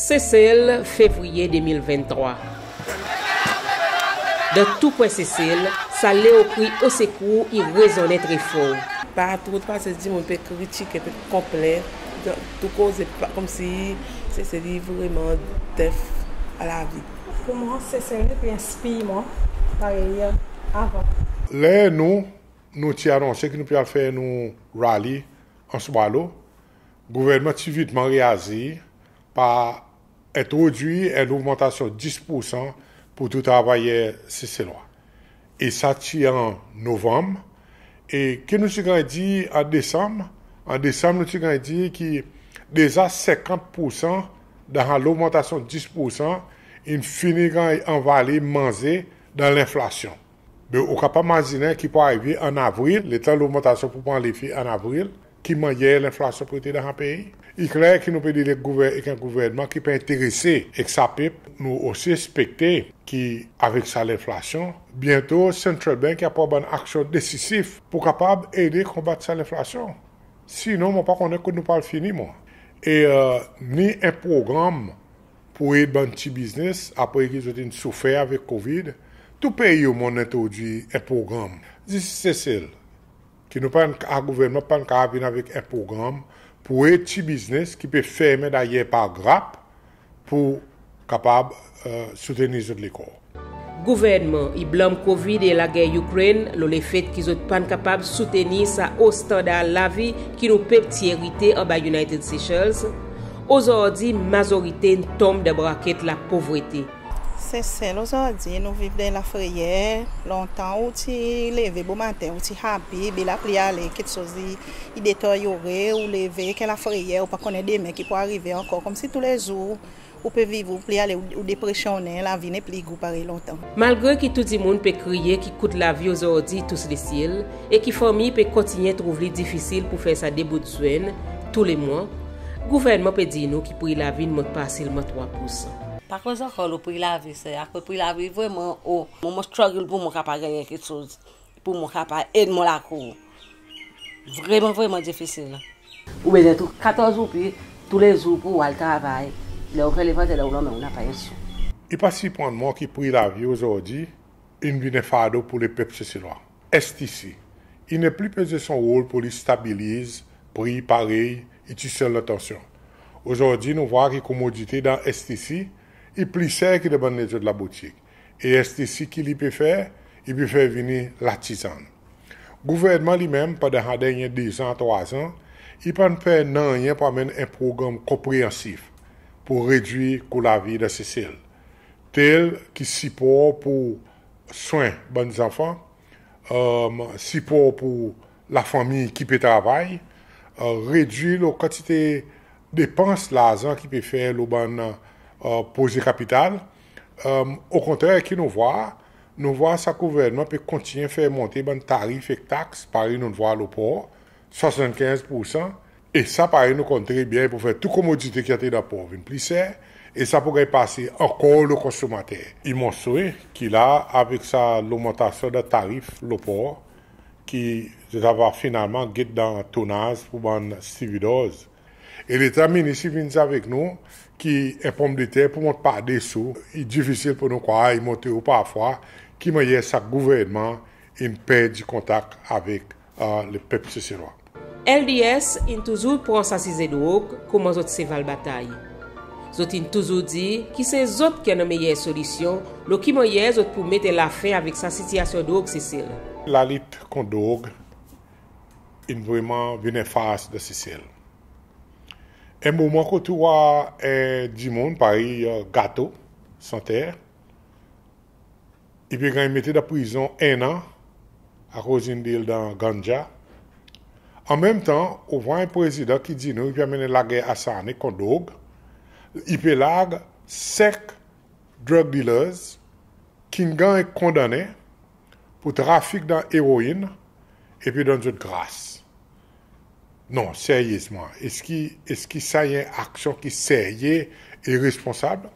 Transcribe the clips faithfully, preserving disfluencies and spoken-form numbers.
Sesel, Fevriye de mil venntrwa. Dan tou kwen Sesel, sa leokri osekour i rezonnen tre for. Pa tro, pa se dimoun pe kritike, pe konplen, tou koze, pa, konmsi Sesel i vreman def a lavi. Pour mwan, Sesel nepli enspir mwan parey avan. Ler nou, nou ti anonse ki nou pe al fer nou rally Anse Boileau, gouvernman ti vitman reazir par entrodwir en logmantasyon dis poursan pour tou travayer Seselwa. E sa ti an Novanm. E ki nou ti ganny dir an Desanm? An Desanm, nou ti ganny dir ki deza senkant poursan dan sa logmantasyon dis poursan in fini ganny anvale, manze dan lenflasyon. Be, ou kapab mazinen ki pou arive an Avril, letan logmantasyon pou pran lefe an Avril, ki mannyer lenflasyon pou rete dan sa pei. I kler ki nou pe dil ek gouver-, ek en gouvernman ki pa enterese ek sa pep. Nou osi ekspekte ki avek sa lenflasyon, byento Central Bank i a pran bann aksyon desizif pour kapab ede konbat sa lenflasyon. Sinon, mon pa konnen kot nou pou al fini, mwan. E, e, ni en progranm pour ed bann pti biznes apre ki zot in soufer avek COVID. Tou pei o monn entrodwir en progranm. Zis Sesel, ki nou pa'n, sa gouvernman pa'n kapab vin avek en progranm pour ed pti biznes ki pe fermen dan yer par grap pour kapab, e, soutenir zot lekor. Gouvernman i blanm COVID e lager Ukraine lo lefet ki zot pa'n kapab soutenir sa o standar lavi ki nou pep ti erite anba United Seychelles. Ozordi, mazorite in tonm dan braket lapovrete. Sesel ozordi, nou viv dan lafreyer. Lontan ou ti leve bomaten, ou ti happy, be lapli ale, keksoz i, i deteryore, ou leve ek lafreyer, ou pa konnen demen ki pou arive ankor. Konmsi toulezour ou pe viv, ou pli ale, ou, ou depresyonnen, lavi nepli gou parey lontan. Malgre ki tou dimoun pe kriye ki kou lavi ozordi tous lesyel, e ki fanmir pe kontinyen trouv li difisil pour fer sa de bout zwenn tou le mwan, gouvernman pe dir nou ki pri lavi in mont par selman trwa poursan. Pa koz ankor lo pri lavi, ser, akoz pri lavi vreman o. Mwan mon struggle pour mon kapab ganny keksoz, pour mon kapab ed mon lakour. Vreman, vreman difisil. Ou bezwen trouv katorz roupi toulezour pour ou al travay. Ler ou fer levanter dan ou lanmen, ou napa en sou. I pa sirprann mwan ki pri lavi ozordi in vin en fardo pour lepep Seselwa. S T C i nepli pe zwe son rol pour li stabiliz pri parey i ti sel lentansyon. Ozordi nou vwar ki komodite dan S T C i pli ser ki dan bann lezot labotik. E S T C ki li pe fer, i pe fer vini latizann. Gouvernman li menm, pandan sa dernyen dezan, trwazan, i pa'n fer nanryen pour anmenn en progranm konpreansif pour redwir kou lavi dan Sesel, tel ki sipor pour swen bann zanfan, e, sipor pour lafanmir ki pe travay, e, redwir lo kantite depans larzan ki pe fer lo bann, e, proze kapital. E, okontrer ki nou vwar, nou vwar sa gouvernman pe kontinyen fer monte bann tarif ek taks, parey nou'n vwar lo por, swasannkenz poursan. E sa parey nou konn tre byen, i pou fer tou komodite ki antre dan por vin pli ser, e sa pou ganny pase ankor lo konsomater. I mon swe ki la, avek sa logmantasyon dan tarif lo por, ki zot ava finalman get dan tonaz pour bann stevedores. E letan minis i vin dir avek nou ki en ponmdeter pou mont par de sou, i difisil pour nou krwar i monte o parfwa, ki mannyer sa gouvernman in perdi kontak avek, e, lepep Seselwa. L D S in touzour pran sa size drog konman zot seval batay. Zot in touzour dir ki se zot ki annan meyer solisyon lo ki mannyer zot pou met en lafen avek sa sitiyasyon drog Sesel. Lalit kont drog in vreman vin en fars dan Sesel. En moman kot ou war, e, dimoun parey, e, Gato, santer, i pe ganny mete dan prizon en an akoz in dil dan ganja. An menm tan, ou war en prezidan ki dir nou i pe anmenn lager asarne kont drog, i pe larg senk drug dealers ki'n ganny kondannen pour trafik dan eroin, epi donn zot gras. Non, seryezman, eski, eski sa i en aksyon ki serye e responsab?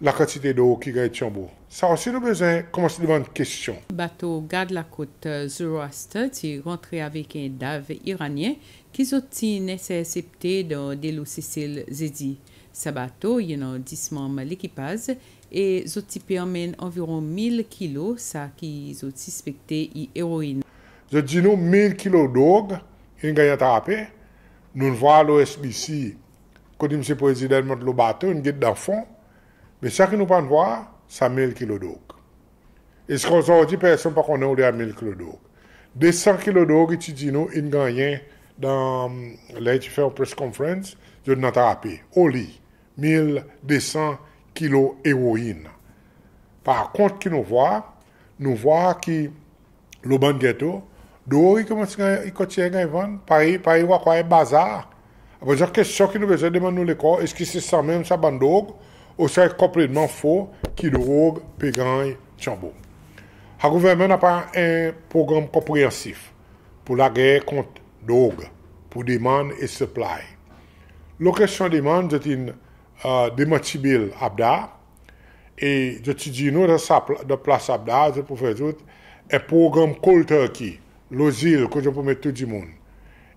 Lakantite drog ki ganny tyonbo, sa osi nou bezwen konmans demann kestyon. Bato gard lakot, e, Zoroaster ti rantre avek en dav Iranyen ki zot ti'n entersepte dan delo Sesel Zedi. Sa bato i annan dis manm lekipaz e zot ti pe anmenn anviron mil kilo sa ki zot sispekte i eroin. Zot dir nou mil kilo drog in ganny atrape. Nou'n vwar lo S B C kot Msye Prezidan mont lo bato, in get dan fon. Me sa ki nou pa'n vwar, sa mil kilo drog. Eski ozordi personn pa konnen oule a mil kilo drog? De san kilo drog i ti dir nou in gannyen dan, ler i ti fer en press conference, zot in atrape. Oli, mil de san kilo eroin. Par kont ki nou vwar, nou vwar ki lo bann geto, drog i kontinyen, i kontinyen ganny vann, parey, parey ou a krwar en bazar. Apre sa, kestyon ki nou bezwen demann nou lekor, eski se sanmenm sa bann drog, ouswa i konpletman fo ki drog pe ganny tyonbo? Sa gouvernman napa en progranm konpreansif pour lager kont drog, pour demann e supply. Lo kestyon demann, zot in, e, demantibe APDAR, e zot ti dir nou dan sa pla-, dan plas APDAR, zot pou fer zot en progranm cold turkey, lo zil, kot zot pou met tou dimoun.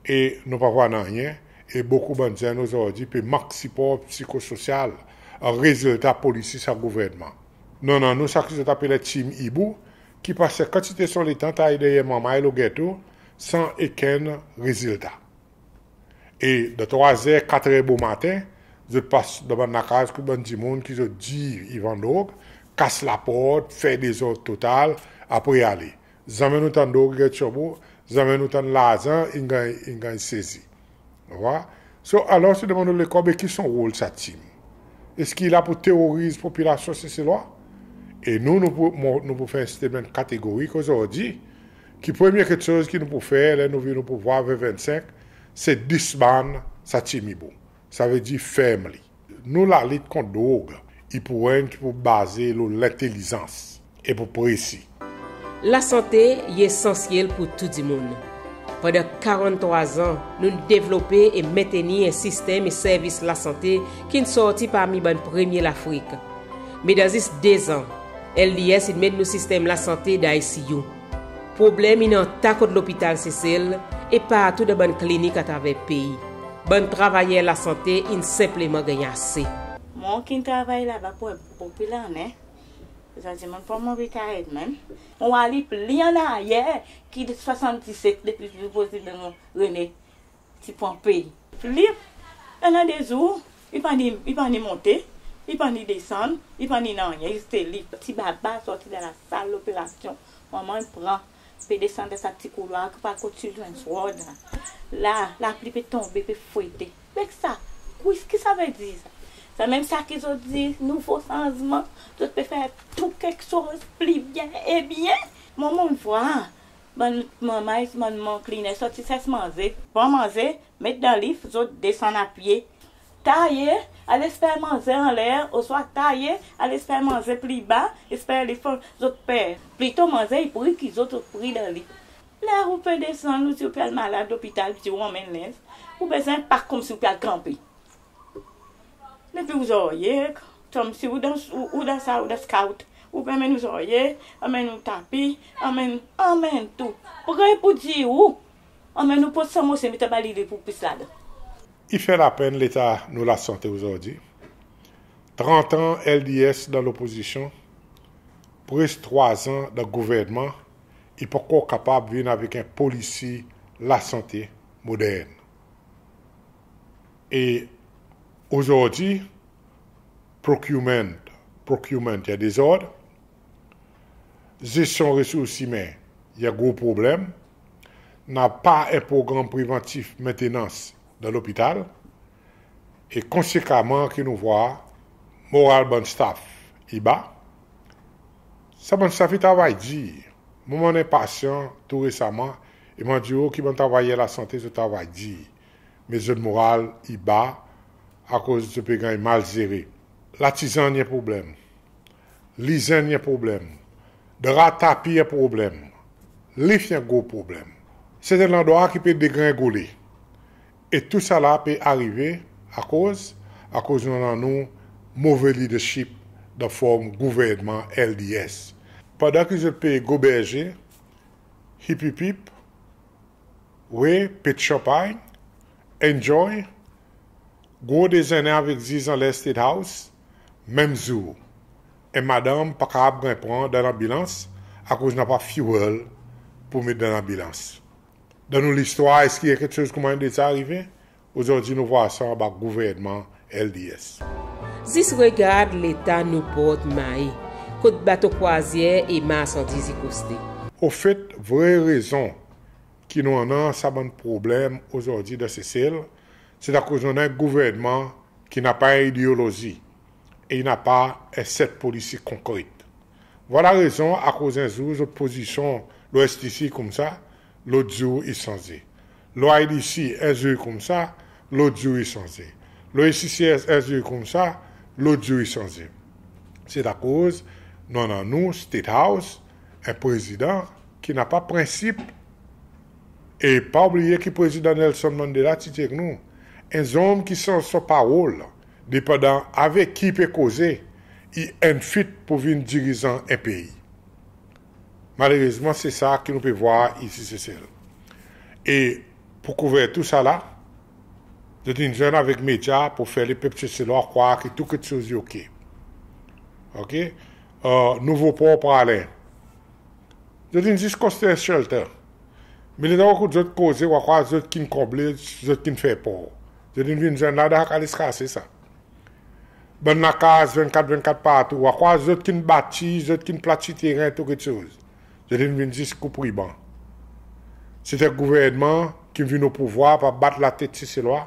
E nou pa vwar nanryen, e bokou bann zenn ozordi pe mank sipor psikososyal, an rezilta polisi sa gouvernman. Nou annan nou sa ki zot apel Team Hibou, ki pas en kantite son letan taye deryer manmay lo geto, san okenn rezilta. E dan trwa zer, kat er bomaten, zot pas dan bann lakaz kot bann dimoun ki zot dir i vann drog, kas laport, fer dezord total, apre ale. Zanmen nou tann drog i ganny tyonbo, zanmen nou tann larzan in ganny, in ganny sezi. Ou war? So, alor, se demann nou lekor, be ki son rol sa tim? Eski i la pour teroriz popilasyon Seselwa? E nou, nou pou, mon, nou pou fer en statement kategorik ozordi, ki premye keksoz ki nou pou fer, ler nou vin o pouvwar ven ven senk, se disband sa Team Hibou. Savedir ferm li. Nou lalit kont drog, i pou enn ki pou baze lo lentelizans e pou presi. Lasante i esansyel pour tou dimoun. Pandan karanntrwa an, nou'n devlope e mentenir en sistenm e servis lasante ki'n sorti parmi bann premye Lafrik. Me dan zis de zan, L D S in met nou sistenm lasante dan I C U. Problenm in antak kot lopital Sesel e partou dan bann klinik atraver pei. Bann travayer lasante in senpleman ganny ase. Mwan ki'n travay laba pour, pour pil lannen. Sa dimoun pa mon retire menm. Mon war li pli an aryer ki swasanndiset depi Prezidan René ti pran pei. Filip, annan de zour, i pa ni, i pa ni monte, i pa ni desann, i pa ni nanryen, i zis te li. Ti baba sorti dan lasal loperasyon, manman i pran, pe desann dan sa ti koulwar ki pa kot Children's Ward la. La, lapli pe tonbe, pe frete. Me sa, ki, ki savedir sa? Sanmenm sa ki zot dir, nouvo sanzman, zot pe fer tou keksoz pli byen e byen. Mwan, mon vwar bann manmay, bann manm kliner sorti sers manze. Pran manze, met dan lif, zot desann apye. Taye, al esper manze anler, oswa taye, al esper manze pli ba, esper lif, zot per. Plito manze i pri ki zot, zot pri dan lif. Ler ou pe desann, ou dir ou pe al malad lopital, dir ou anmenn lenz, ou bezwen pak konmsi ou pe al kanpe. Depi ou zorye, konmsi ou dan, ou, ou dan sa, ou dan scout, ou pe anmenn ou zorye, anmenn ou tapi, anmenn, anmenn tou. Pre pour dir ou, anmenn ou pran sa mosye, met anba li, li pou plis ladan. I fer lapenn leta nou lasante ozordi. Trant an L D S dan lopozisyon, preski trwa zan dan gouvernman, i pa ankor kapab vin avek en polisi lasante modern. E ozordi, procurement, procurement i an dezord, zesyon resours imen i an gro problenm, napa en progranm prevantif mentenans dan lopital, e konsekaman ki nou vwar moral bann staff i ba. Sa bann staff i travay dir. Mwan, mon'n en pasyan tou resaman, e mon dir ou ki bann travayer lasante zot travay dir, me zot moral i ba akoz zot pe ganny mal zere. Latizann i en problenm. Lizenn i en problenm. Dra, tapi i en problenm. Lif i en gro problenm. Serten landrwa ki pe degrengole. E tousala pe arive akoz, akoz nou annan nou move leadership dan form gouvernman L D S. Pandan ki zot pe goberje, hip hip hip, we, pet chanpay, enjoy, Gro dezennen avek Ziz anler State House menm zour. En madanm pa kapab ganny pran dan lanbilans akoz napa fuel pour met dan lanbilans. Dan nou listwar, eski en keksoz koumsa in deza arive? Ozordi nou vwar sa anba gouvernman LDS. Zis regard leta nou Port Mahé, kot bato krwazyer e marsandiz i koste. Ofet, vre rezon ki nou annan sa bann problenm ozordi dan Sesel, se akoz nou annan en gouvernman ki napa en ideolozi e i napa en set polisi konkret. Vwala rezon akoz en zour zot pozisyon lo STC koumsa, lot zour i sanze. Lo IDC, en zour i koumsa, lot zour i sanze. Lo ACCS, en zour i koumsa, lot zour i sanze. Se akoz nou annan nou State House, en prezidan ki napa prensip. E pa oubliye ki Prezidan Nelson Mandela ti dir nou, en zonm ki sanz son parol, depandan avek ki i pe koze, i unfit pour vin dirizan en pei. Malerezman, se sa ki nou pe vwar isi Sesel. E pour kouver tou sa la, zot in zwenn avek medya pour fer lepep Seselwa krwar ki tou keksoz i oke. Oke? Nouvo Por Praslin. Zot in zis konstrir shelter. Me letan ou ekout zot koze, ou a krwar zot ki'n konble, zot ki'n fer por. Zot in vin zwenn la dan Kalis Kase sa. Bann lakaz vennkat vennkat partou, ou a krwar zot ki'n bati, zot ki'n plati teren, tou keksoz. Zot in vin zis koup riban. Se en gouvernman ki vin o pouvwar pa bat latet Seselwa,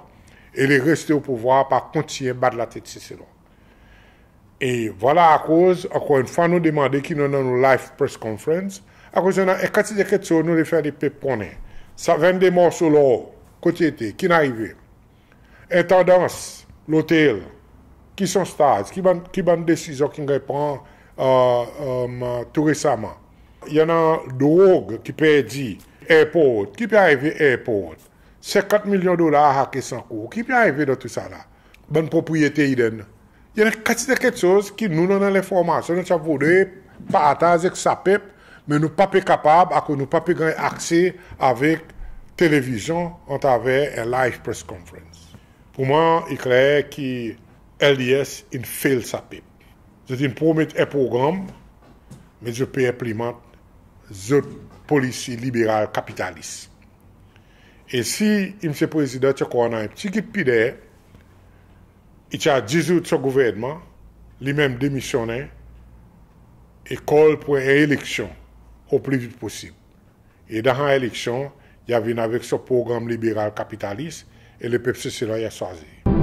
e le reste o pouvwar pa kontinyen bat latet Seselwa. E vwala akoz, ankor enn fwa, nou demande ki nou annan nou live press conference, akoz nou annan en kantite keksoz nou le fer lepep konnen. Sa venn de morso lor, kot i ete, ki'n arive? Entandans, lotel, ki son staz, ki bann, ki bann desizyon ki'n ganny pran tou resaman? I annan drog ki perdi, airport, ki pe arive airport? Senkant milyon dolar hake san kou, ki pe arive dan tou sa la? Bann propriyete i dan I annan kantite keksoz ki nou, nou annan lenformasyon, nou ti a voudre partaz ek sa pep, me nou pa pe kapab, akoz nou pa pe ganny akse avek televizyon atraver en live press conference. Pour mwan, i kler ki LDS in fail sa pep. Zot in promet en progranm, me zot pe enplimant zot polisi liberal kapitalis. E si Msye Prezidan ti ankor annan en pti git pider, i ti a dizoud son gouvernman, li menm demisyonnen, e kol pour en eleksyon o pli vit posib. E dan sa eleksyon, i a vin avek son progranm liberal kapitalis, e lepep Seselwa i a swazir.